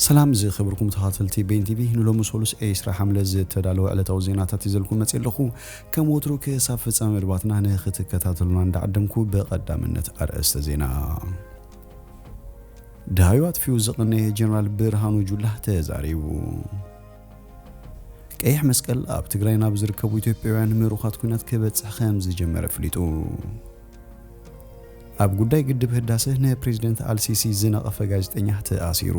ሰላም ዝኸበርኩም ተኸታተልቲ ቤን ቲቪ፣ ንሎሚ ሰሉስ ዕስራ ሓምለ ዝተዳለወ ዕለታዊ ዜናታት ይዘልኩም መፅእ ኣለኹ። ከም ወትሩ ክሳብ ፍጻመ መደባትና ንክትከታተሉና እንዳዓደምኩ ብቐዳምነት ኣርእስተ ዜና። ደሃዩ ኣጥፊኡ ዝቐነየ ጀነራል ብርሃኑ ጁላ ተዛሪቡ። ቀይሕ መስቀል ኣብ ትግራይ ናብ ዝርከቡ ኢትዮጵያውያን ምሩኻት ኲናት ክበጽሕ ከም ዝጀመረ ኣፍሊጡ። ኣብ ጉዳይ ግድብ ህዳሰ ንፕሬዚደንት ኣልሲሲ ዝነቐፈ ጋዜጠኛ ተኣሲሩ።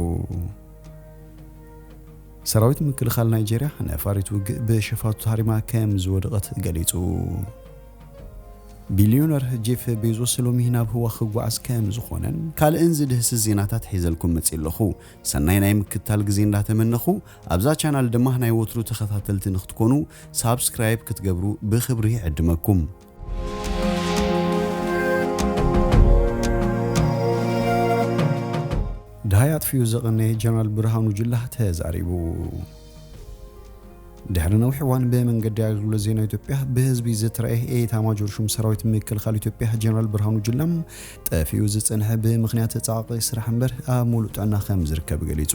ሰራዊት ምክልኻል ናይጄርያ ነፋሪት ውግእ ብሸፋቱ ሃሪማ ከም ዝወደቐት ገሊጹ። ቢልዮነር ጄፍ ቤዞስ ሎሚ ናብ ህዋ ክጓዓዝ ከም ዝኾነን ካልእን ዝድህስስ ዜናታት ሒዘልኩም መጺእ ኣለኹ። ሰናይ ናይ ምክትታል ግዜ እንዳተመነኹ፣ ኣብዛ ቻናል ድማ ናይ ወትሩ ተኸታተልቲ ንክትኮኑ ሳብስክራይብ ክትገብሩ ብኽብሪ ይዕድመኩም። ደሃይ ኣጥፊኡ ዘቐነየ ጀነራል ብርሃኑ ጁላ ተዛሪቡ። ድሕሪ ነዊሕ እዋን ብመንገዲ ኣገልግሎት ዜና ኢትዮጵያ ብህዝቢ ዝተረኣየ ኤታ ማጆር ሹም ሰራዊት ምክልኻል ኢትዮጵያ ጀነራል ብርሃኑ ጁላ ጠፊኡ ዝጸንሐ ብምኽንያት ጻዕቒ ስራሕ እምበር ኣብ ሙሉእ ጥዕና ከም ዝርከብ ገሊጹ።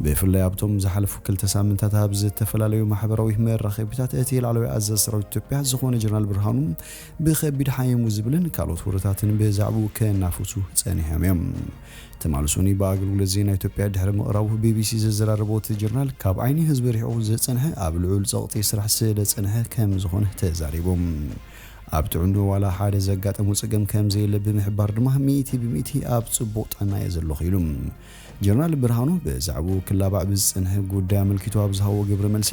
ብፍላይ ኣብቶም ዝሓለፉ ክልተ ሳምንታት ኣብ ዝተፈላለዩ ማሕበራዊ መራኸቢታት እቲ ላዕለዋይ ኣዛዚ ሰራዊት ኢትዮጵያ ዝኾነ ጀነራል ብርሃኑ ብኸቢድ ሓሚሙ ዝብልን ካልኦት ወረታትን ብዛዕባኡ ከናፍሱ ጸኒሖም እዮም። ትማሊ ሰኑይ ብኣገልግሎት ዜና ኢትዮጵያ ድሕሪ ምቕራቡ ቢቢሲ ዘዘራረቦ እቲ ጀነራል ካብ ዓይኒ ህዝቢ ርሒቑ ዝጸንሐ ኣብ ልዑል ጸቕጢ ስራሕ ስለ ዝጸንሐ ከም ዝኾነ ተዛሪቦም። ኣብ ጥዕንኡ ዋላ ሓደ ዘጋጠሙ ጸገም ከም ዘየለ ብምሕባር ድማ ሚእቲ ብሚእቲ ኣብ ጽቡቕ ጥዕና እየ ዘለኹ ኢሉ። ጀነራል ብርሃኑ ብዛዕባኡ ክላባዕ ብዝጸንሐ ጉዳይ ኣመልኪቱ ኣብ ዝሃቦ ግብረ መልሲ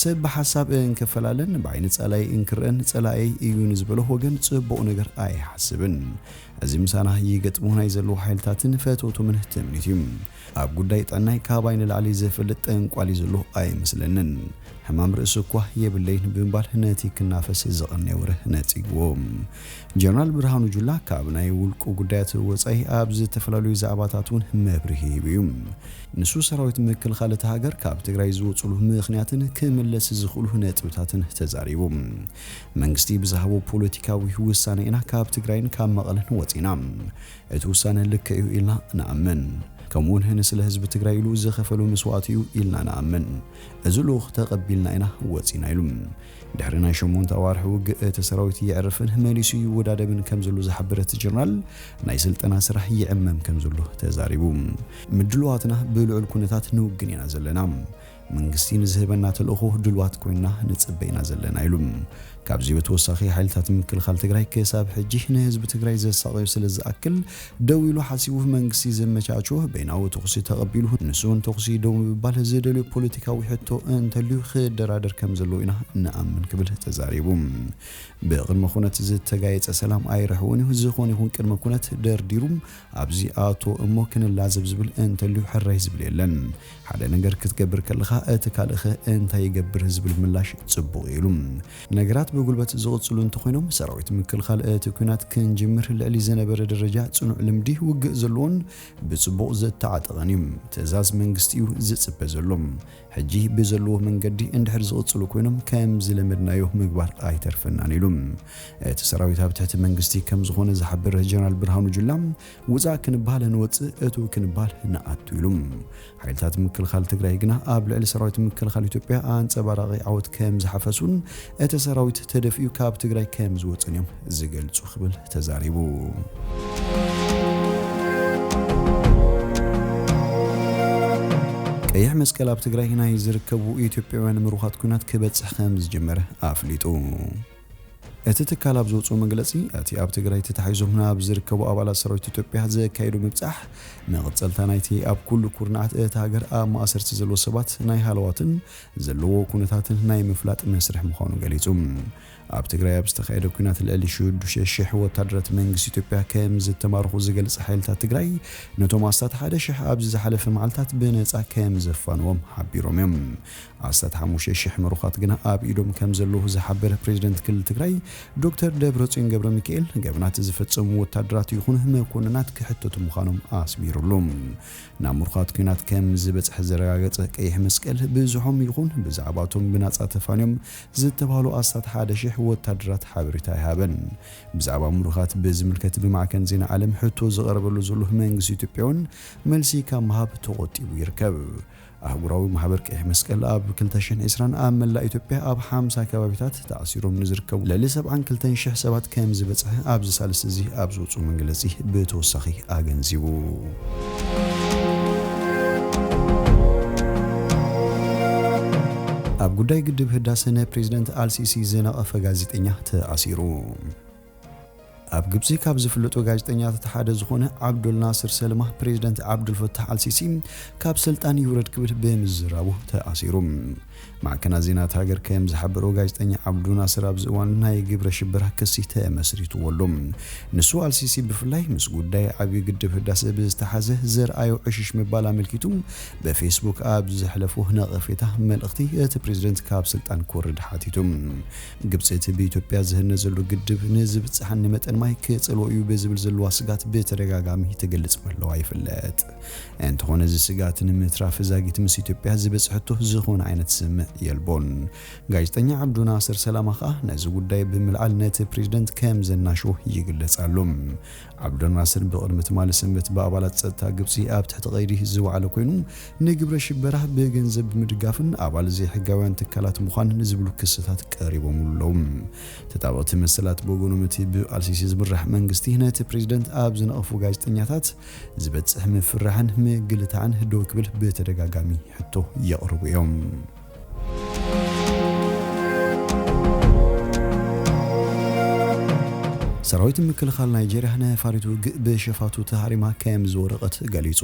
ሰብ ብሓሳብ እንክፈላለን ብዓይኒ ጸላኢ እንክረአን ጸላኢ እዩ ንዝበሎ ወገን ጽቡቕ ነገር ኣይሓስብን። እዚ ምሳና ይገጥሙ ናይ ዘለዉ ሓይልታትን ፈተውቶምን ትምኒት እዩ። ኣብ ጉዳይ ጥዕናይ ካባይ ንላዕሊ ዝፈልጥ ጠንቋሊ ዘሎ ኣይመስለንን። ሕማም ርእሲ እኳ የብለይን ብምባል ነቲ ክናፈስ ዝቐነየ ወረ ነጺግዎ። ጀነራል ብርሃኑ ጁላ ካብ ናይ ውልቁ ጉዳያት ወጻኢ ኣብ ዝተፈላለዩ ዛዕባታት እውን መብርሂ ሂቡ እዩ። ንሱ ሰራዊት ምክልኻል እታ ሃገር ካብ ትግራይ ዝወፅሉ ምኽንያትን ክምለስ ዝኽእሉ ነጥብታትን ተዛሪቡ። መንግስቲ ብዝሃቦ ፖለቲካዊ ውሳነ ኢና ካብ ትግራይን ካብ መቐለን ወፂና። እቲ ውሳነ ልክዕ እዩ ኢልና ንኣምን። ከምኡውን ንስለ ህዝቢ ትግራይ ኢሉ ዝኸፈሉ መስዋእቲ እዩ ኢልና ንኣምን። እዚ ልኡኽ ተቐቢልና ኢና ወፂና ኢሉ። ድሕሪ ናይ ሸሞንተ ኣዋርሕ ውግእ እቲ ሰራዊት የዕርፍን መሊሱ ይወዳደብን ከም ዘሎ ዝሓበረ እቲ ጀነራል ናይ ስልጠና ስራሕ ይዕመም ከም ዘሎ ተዛሪቡ። ምድልዋትና ብልዑል ኩነታት ንውግን ኢና ዘለና። መንግስቲ ንዝህበና ተልእኾ ድልዋት ኮይንና ንጽበ ኢና ዘለና ኢሉ። ካብዚ ብተወሳኺ ሓይልታት ምክልኻል ትግራይ ክሳብ ሕጂ ንህዝቢ ትግራይ ዘሳቐዩ ስለ ዝኣክል ደው ኢሉ ሓሲቡ መንግስቲ ዘመቻችዎ በይናዊ ተኹሲ ተቐቢሉ ንሱ እውን ተኹሲ ደው ምባል ዝደልዮ ፖለቲካዊ ሕቶ እንተልዩ ክደራደር ከም ዘለዎ ኢና ንኣምን ክብል ተዛሪቡ። ብቕድመ ኩነት ዝተጋየጸ ሰላም ኣይረሕውን እዩ። ዝኾነ ይኹን ቅድመ ኩነት ደርዲሩ ኣብዚ ኣቶ እሞ ክንላዘብ ዝብል እንተልዩ ሕራይ ዝብል የለን። ሓደ ነገር ክትገብር ከለኻ እቲ ካልእኸ እንታይ ይገብር ዝብል ምላሽ ጽቡቕ እዩ ኢሉ። ነገራት ብጉልበት ዝቕጽሉ እንተኾይኖም ሰራዊት ምክልኻል እቲ ኲናት ክንጅምር ልዕሊ ዝነበረ ደረጃ ጽኑዕ ልምዲ ውግእ ዘለዎን ብጽቡቕ ዝተዓጠቐን እዩ። ትእዛዝ መንግስቲ እዩ ዝጽበ ዘሎ። ሕጂ ብዘለዎ መንገዲ እንድሕር ዝቕጽሉ ኮይኖም ከም ዝለመድናዮ ምግባር ኣይተርፈናን ኢሉ። እቲ ሰራዊት ኣብ ትሕቲ መንግስቲ ከም ዝኾነ ዝሓበረ ጀነራል ብርሃኑ ጁላ ውፃእ ክንበሃል ንወፅእ እቱ ክንበሃል ንኣቱ ኢሉ። ሓይልታት ምክልኻል ትግራይ ግና ኣብ ልዕሊ ሰራዊት ምክልኻል ኢትዮጵያ ኣንጸባራቒ ዓወት ከም ዝሓፈሱን እቲ ሰራዊት ተደፊኡ ካብ ትግራይ ከም ዝወፅን እዮም ዝገልጹ ክብል ተዛሪቡ። ቀይሕ መስቀል ኣብ ትግራይ ናይ ዝርከቡ ኢትዮጵያውያን ምሩኻት ኲናት ክበጽሕ ከም ዝጀመረ ኣፍሊጡ። እቲ ትካል ኣብ ዘውፅኦ መግለፂ እቲ ኣብ ትግራይ ተታሒዞም ናብ ዝርከቡ ኣባላት ሰራዊት ኢትዮጵያ ዘካየዶ ምብፃሕ መቐፀልታ ናይቲ ኣብ ኩሉ ኩርናዓት እታ ሃገር ኣብ ማእሰርቲ ዘለዉ ሰባት ናይ ሃለዋትን ዘለዎ ኩነታትን ናይ ምፍላጥ መስርሕ ምዃኑ ገሊፁ። ኣብ ትግራይ ኣብ ዝተኻየደ ኲናት ልዕሊ ሽዱሽተ ሽሕ ወታደራት መንግስቲ ኢትዮጵያ ከም ዝተማረኹ ዝገልጽ ሓይልታት ትግራይ ነቶም ኣስታት ሓደ ሽሕ ኣብዚ ዝሓለፈ መዓልታት ብነጻ ከም ዘፋንዎም ሓቢሮም እዮም። ኣስታት ሓሙሽተ ሽሕ ምሩኻት ግና ኣብ ኢዶም ከም ዘለዉ ዝሓበረ ፕሬዚደንት ክልል ትግራይ ዶክተር ደብረጽዮን ገብረ ሚካኤል ገበናት ዝፈጸሙ ወታደራት ይኹን መኮንናት ክሕተቱ ምዃኖም ኣስሚሩሉ። ናብ ምሩኻት ኲናት ከም ዝበጽሐ ዘረጋገጸ ቀይሕ መስቀል ብዙሖም ይኹን ብዛዕባቶም ብናጻ ተፋንዮም ዝተባህሉ ኣስታት ሓደ ሽሕ ወታደራት ሓበሬታ ኣይሃበን። ብዛዕባ ምሩኻት ብዝምልከት ብማዕከን ዜና ዓለም ሕቶ ዝቐረበሉ ዘሎ መንግስቲ ኢትዮጵያ እውን መልሲ ካብ ምሃብ ተቖጢቡ ይርከብ። ኣህጉራዊ ማሕበር ቀይሕ መስቀል ኣብ ክልተ ሽሕን ዕስራን ኣብ መላእ ኢትዮጵያ ኣብ ሓምሳ ከባቢታት ተኣሲሮም ንዝርከቡ ልዕሊ ሰብዓን ክልተን ሽሕ ሰባት ከም ዝበጽሐ ኣብዚ ሳልስቲ እዚ ኣብ ዝወጽኡ መግለጺ ብተወሳኺ ኣገንዚቡ። ኣብ ጉዳይ ግድብ ህዳሰ ንፕሬዝደንት ኣልሲሲ ዝነቐፈ ጋዜጠኛ ተኣሲሩ። ኣብ ግብጺ ካብ ዝፍለጡ ጋዜጠኛታት ሓደ ዝኾነ ዓብዱል ናስር ሰለማ፣ ፕሬዝደንት ዓብዱል ፈታሕ ኣልሲሲ ካብ ስልጣን ይውረድ ክብል ብምዝራቡ ተኣሲሩ። ማዕከናት ዜና እታ ሃገር ከም ዝሓበሮ፣ ጋዜጠኛ ዓብዱ ናስር ኣብዚ እዋን ናይ ግብረ ሽበራ ክሲ ተመስሪትዎ ኣሎ። ንሱ ኣልሲሲ ብፍላይ ምስ ጉዳይ ዓብዪ ግድብ ህዳሰ ብዝተሓዘ ዘርኣዮ ዕሽሽ ምባል ኣመልኪቱ ብፌስቡክ ኣብ ዘሕለፎ ነቐፌታ መልእኽቲ እቲ ፕሬዝደንት ካብ ስልጣን ክወርድ ሓቲቱ። ግብጺ እቲ ብኢትዮጵያ ዝህነ ዘሎ ግድብ ንዝብጽሓኒ መጠን ማይ ክጸልዎ እዩ ብዝብል ዘለዋ ስጋት ብተደጋጋሚ ትገልጽ ምህላዋ ይፍለጥ። እንተኾነ እዚ ስጋት ንምትራፍ ዛጊት ምስ ኢትዮጵያ ዝበጽሐቶ ዝኾነ ዓይነት ስምምዕ የልቦን። ጋዜጠኛ ዓብዱ ናስር ሰላማ ኸኣ ነዚ ጉዳይ ብምልዓል ነቲ ፕሬዝደንት ከም ዘናሽዎ ይግለጽ ኣሎ። ዓብዱ ናስር ብቕድሚ ትማሊ ሰንበት ብኣባላት ጸጥታ ግብጺ ኣብ ትሕቲ ቀይዲ ዝወዓለ ኮይኑ፣ ንግብረ ሽበራ ብገንዘብ ብምድጋፍን ኣባል ዘይሕጋውያን ትካላት ምዃን ዝብሉ ክስታት ቀሪቦምሉ ኣለዉ። ተጣበቕቲ መሰላት ብወገኖም እቲ ብኣልሲሲ ዝምራሕ መንግስቲ ነቲ ፕሬዝደንት ኣብ ዝነቐፉ ጋዜጠኛታት ዝበጽሕ ምፍርራሕን ምግልታዕን ደው ክብል ብተደጋጋሚ ሕቶ የቕርቡ እዮም። ሰራዊት ምክልኻል ናይጄርያ ነፋሪት ውግእ ብሸፋቱ ተሃሪማ ከም ዝወደቐት ገሊጹ።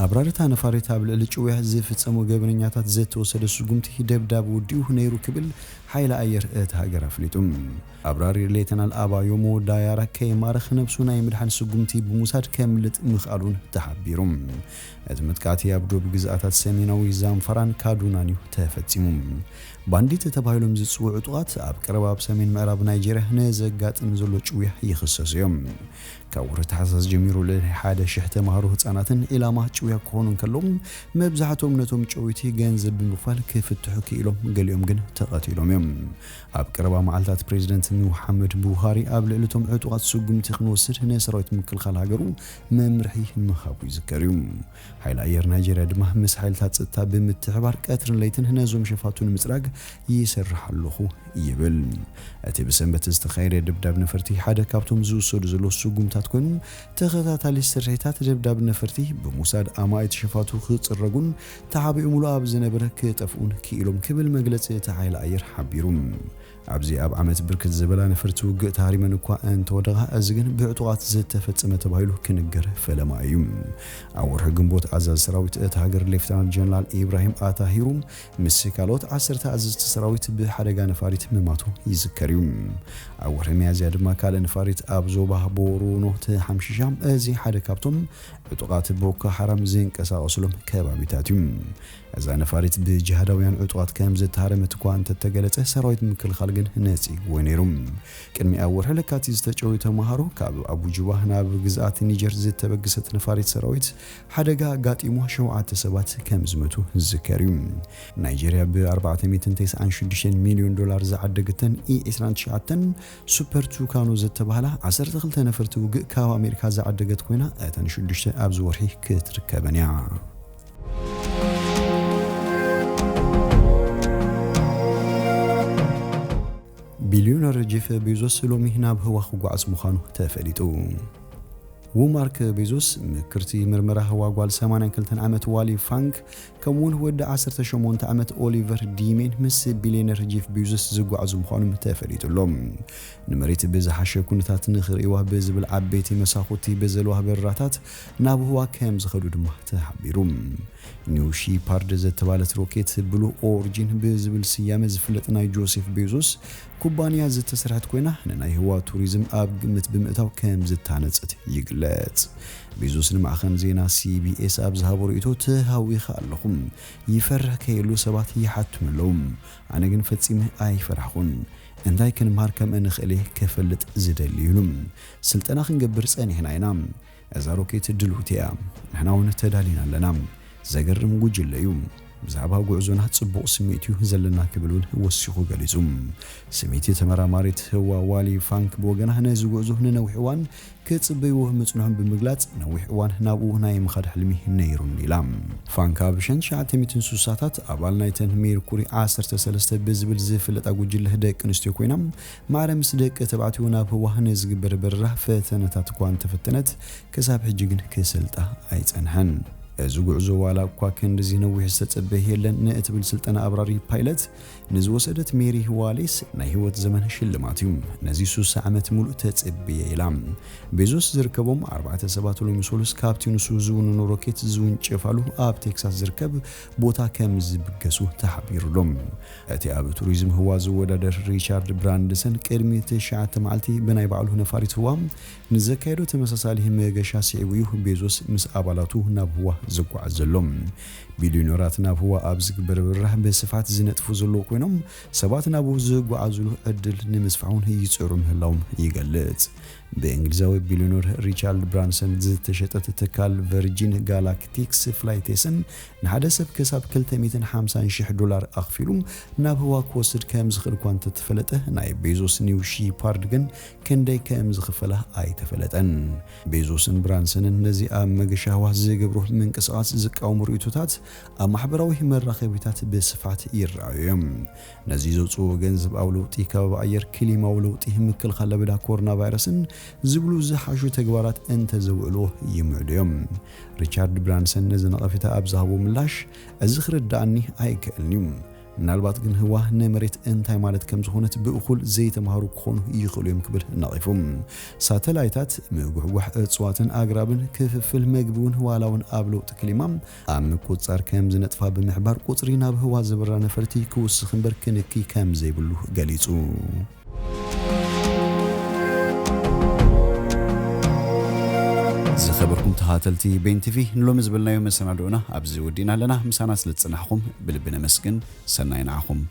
ኣብራሪ እታ ነፋሪት ኣብ ልዕሊ ጭውያ ዝፍጸሙ ገበነኛታት ዝተወሰደ ስጉምቲ ደብዳብ ውዲኡ ነይሩ ክብል ሓይሊ ኣየር እታ ሃገር ኣፍሊጡ። ኣብራሪ ሌተናል ኣባዮሞ ዳያራ ከይማረኽ ነብሱ ናይ ምድሓን ስጉምቲ ብምውሳድ ከምልጥ ምኽኣሉን ተሓቢሩ። እቲ መጥቃዕቲ ኣብ ዶብ ግዝኣታት ሰሜናዊ ዛምፋራን ካዱናን እዩ ተፈጺሙ። ባንዲት ተባሂሎም ዝጽውዑ ዕጡቓት ኣብ ቀረባ ኣብ ሰሜን ምዕራብ ናይጄርያ ንዘጋጥም ዘሎ ጭውያ ይኽሰሱ እዮም። ካብ ወርሒ ታሕሳስ ጀሚሩ ልዕሊ ሓደ ሽሕ ተምሃሮ ህጻናትን ዒላማ ጭውያ ክኾኑ እንከለዉ፣ መብዛሕትኦም ነቶም ጨወይቲ ገንዘብ ብምኽፋል ክፍትሑ ክኢሎም፣ ገሊኦም ግን ተቐቲሎም እዮም። ኣብ ቀረባ መዓልታት ፕሬዝደንት ሙሓመድ ቡሃሪ ኣብ ልዕሊ እቶም ዕጡቓት ስጉምቲ ክንወስድ ንሰራዊት ምክልኻል ሃገሩ መምርሒ ምሃቡ ይዝከር እዩ። ሓይሊ ኣየር ናይጄርያ ድማ ምስ ሓይልታት ጸጥታ ብምትሕባር ቀትርን ለይትን ነዞም ሸፋቱ ንምጽራግ ይሰርሕ ኣለኹ ይብል። እቲ ብሰንበት ዝተኻየደ ደብዳብ ነፈርቲ ሓደ ካብቶም ዝውሰዱ ዘለዉ ስጉምታት ኮይኑ፣ ተኸታታሊ ስርሒታት ደብዳብ ነፈርቲ ብሙሳድ ኣማኢት ሸፋቱ ክጽረጉን ተሓቢኦምሉ ኣብ ዝነበረ ክጠፍኡን ክኢሎም ክብል መግለጺ እቲ ሓይሊ ኣየር ሓቢሩ። ኣብዚ ኣብ ዓመት ብርክት ዝበላ ነፈርቲ ውግእ ተሃሪመን እኳ እንተወደቓ፣ እዚ ግን ብዕጡቓት ዝተፈጸመ ተባሂሉ ክንገር ፈለማ እዩ። ኣብ ወርሒ ግንቦት ኣዛዚ ሰራዊት እታ ሃገር ሌፍተናንት ጀነራል ኢብራሂም ኣታሂሩ ምስ ካልኦት ዓሰርተ ኣዘዝቲ ሰራዊት ብሓደጋ ነፋሪት ምማቱ ይዝከር እዩ። ኣብ ወርሒ ሚያዝያ ድማ ካልእ ነፋሪት ኣብ ዞባ ቦሩኖ ተሓምሺሻ። እዚ ሓደ ካብቶም ዕጡቓት ቦኮ ሓራም ዝንቀሳቐስሎም ከባቢታት እዩ። እዛ ነፋሪት ብጅሃዳውያን ዕጡቓት ከም ዝተሃረመት እኳ እንተተገለጸ፣ ሰራዊት ምክልኻል ግን ነጺግዎ ነይሩ። ቅድሚ ኣብ ወርሒ ለካቲት ዝተጨወዩ ተምሃሮ ካብ ኣቡጁባ ናብ ግዝኣት ኒጀር ዝተበገሰት ነፋሪት ሰራዊት ሓደጋ ኣጋጢሞ ሸውዓተ ሰባት ከም ዝመቱ ዝዝከር እዩ። ናይጄርያ ብ ኣርባዕተ ሚእትን ተስዓን ሽዱሽተን ሚልዮን ዶላር ዝዓደገተን ኢ ዕስራን ትሽዓተን ሱፐር ቱካኖ ዝተባህላ ዓሰርተ ክልተ ነፈርቲ ውግእ ካብ ኣሜሪካ ዝዓደገት ኮይና፣ እተን ሽዱሽተ ኣብዚ ወርሒ ክትርከበን እያ። ቢልዮነር ጄፍ ቤዞስ ሎሚ ናብ ህዋ ክጓዓዝ ምዃኑ ተፈሊጡ። ው ማርክ ቤዞስ፣ ምክርቲ ምርመራ ህዋ ጓል ሰማንያን ክልተን ዓመት ዋሊ ፋንክ፣ ከምኡውን ወዲ ዓሰርተ ሸሞንተ ዓመት ኦሊቨር ዲሜን ምስ ቢልዮነር ጄፍ ቤዞስ ዝጓዓዙ ምዃኖም ተፈሊጡ ኣሎ። ንመሬት ብዝሓሸ ኩነታት ንኽርእይዋ ብዝብል ዓበይቲ መሳኹቲ ብዘለዋ በረራታት ናብ ህዋ ከም ዝኸዱ ድማ ተሓቢሩ። ኒው ሺፓርድ ዝተባለት ሮኬት ብሉ ኦሪጂን ብዝብል ስያመ ዝፍለጥ ናይ ጆሴፍ ቤዞስ ኩባንያ ዝተሰርሐት ኮይና፣ ንናይ ህዋ ቱሪዝም ኣብ ግምት ብምእታው ከም ዝታነጸት ይግለጽ። ቤዞስ ንማዕኸን ዜና ሲ ቢ ኤስ ኣብ ዝሃቦ ርእይቶ፣ "ተሃዊኸ ኣለኹ። ይፈርሕ ከየሉ ሰባት ይሓቱኒ ኣለዉ። ኣነ ግን ፈጺመ ኣይፈራሕኹን። እንታይ ክንምሃር ከም እንኽእል እየ ከፈልጥ ዝደሊ" ኢሉ። "ስልጠና ክንገብር ጸኒሕና ኢና። እዛ ሮኬት ድልውቲ እያ። ንሕና እውን ተዳሊና ኣለና። ዘገርም ጉጅለ እዩ። ብዛዕባ ጉዕዞና ጽቡቕ ስምዒት እዩ ዘለና ክብል እውን ወሲኹ ገሊጹ። ስምዒቲ ተመራማሪት ህዋ ዋሊ ፋንክ ብወገና ነዚ ጉዕዞ ንነዊሕ እዋን ክጽበይዎ ምጽንሖም ብምግላጽ፣ ነዊሕ እዋን ናብኡ ናይ ምኻድ ሕልሚ ነይሩኒ ኢላ። ፋንክ ኣብ ሸንሸዓተ ሚእትን ስሳታት ኣባል ናይተን ሜርኩሪ ዓሰርተ ሰለስተ ብዝብል ዝፍለጣ ጉጅለ ደቂ ኣንስትዮ ኮይና፣ ማዕረ ምስ ደቂ ተባዕትዮ ናብ ህዋ ንዝግበር በረራ ፈተነታት እኳ እንተፈተነት፣ ክሳብ ሕጂ ግን ክሰልጣ ኣይጸንሐን። እዚ ጉዕዞ ዋላ እኳ ክንድዚ ነዊሕ ዝተጸበየ የለን ንእትብል ስልጠና ኣብራሪ ፓይለት ንዝወሰደት ሜሪ ዋሌስ ናይ ህይወት ዘመን ሽልማት እዩ። ነዚ ሱሳ ዓመት ሙሉእ ተጸብየ ኢላ። ቤዞስ ዝርከቦም ኣርባዕተ ሰባት ሎሚ ሰሉስ ካብቲ ንሱ ዝውንኖ ሮኬት ዝውንጨፋሉ ኣብ ቴክሳስ ዝርከብ ቦታ ከም ዝብገሱ ተሓቢሩሎም። እቲ ኣብ ቱሪዝም ህዋ ዝወዳደር ሪቻርድ ብራንድሰን ቅድሚ ትሽዓተ መዓልቲ ብናይ ባዕሉ ነፋሪት ህዋ ንዘካየዶ ተመሳሳሊ መገሻ ስዒቡ እዩ ቤዞስ ምስ ኣባላቱ ናብ ህዋ ዝጓዓዝ ዘሎ። ቢልዮነራት ናብ ህዋ ኣብ ዝግበር በረራ ብስፋት ዝነጥፉ ዘለዉ ኮይኖም፣ ሰባት ናብኡ ዝጓዓዙሉ ዕድል ንምስፋሕ እውን ይጽዕሩ ምህላዎም ይገልጽ። ብእንግሊዛዊ ቢልዮነር ሪቻርድ ብራንሰን ዝተሸጠት ትካል ቨርጂን ጋላክቲክስ ፍላይቴስን ንሓደ ሰብ ክሳብ ክልተ ሚእትን ሓምሳን ሽሕ ዶላር ኣኽፊሉ ናብ ህዋ ክወስድ ከም ዝኽእል እኳ እንተተፈለጠ፣ ናይ ቤዞስ ኒው ሺፓርድ ግን ክንደይ ከም ዝኽፈላ ኣይተፈለጠን። ቤዞስን ብራንሰንን ነዚ ኣብ መገሻ ህዋ ዝገብሮ ምንቅስቓስ ዝቃወሙ ርእይቶታት ኣብ ማሕበራዊ መራኸቢታት ብስፋት ይረኣዩ እዮም። ነዚ ዘውፅኡ ገንዘባዊ ለውጢ፣ ከባቢ ኣየር፣ ክሊማዊ ለውጢ፣ ምክልኻል ለበዳ ኮሮና ቫይረስን ዝብሉ ዝሓሹ ተግባራት እንተዘውዕልዎ ይምዕዱ እዮም። ሪቻርድ ብራንሰን ነዚ ነቐፌታ ኣብ ዝሃቦ ምላሽ፣ እዚ ክርድኣኒ ኣይክእልን እዩ። ምናልባት ግን ህዋ ንመሬት እንታይ ማለት ከም ዝኾነት ብእኹል ዘይተማሃሩ ክኾኑ ይኽእሉ እዮም ክብል ነቒፉ። ሳተላይታት፣ ምጉሕጓሕ እፅዋትን ኣግራብን፣ ክፍፍል መግቢ እውን ዋላ እውን ኣብ ለውጢ ክሊማ ኣብ ምቁፅፃር ከም ዝነጥፋ ብምሕባር፣ ቁፅሪ ናብ ህዋ ዝበራ ነፈርቲ ክውስኽ እምበር ክንኪ ከም ዘይብሉ ገሊፁ። ዝኸበርኩም ተኸታተልቲ ቤን ቲቪ፣ ንሎሚ ዝበልናዮ መሰናድኦና ኣብዚ ወዲእና ኣለና። ምሳና ስለ ዝጸናሕኩም ብልቢ ነመስግን። ሰናይ ንዓኹም።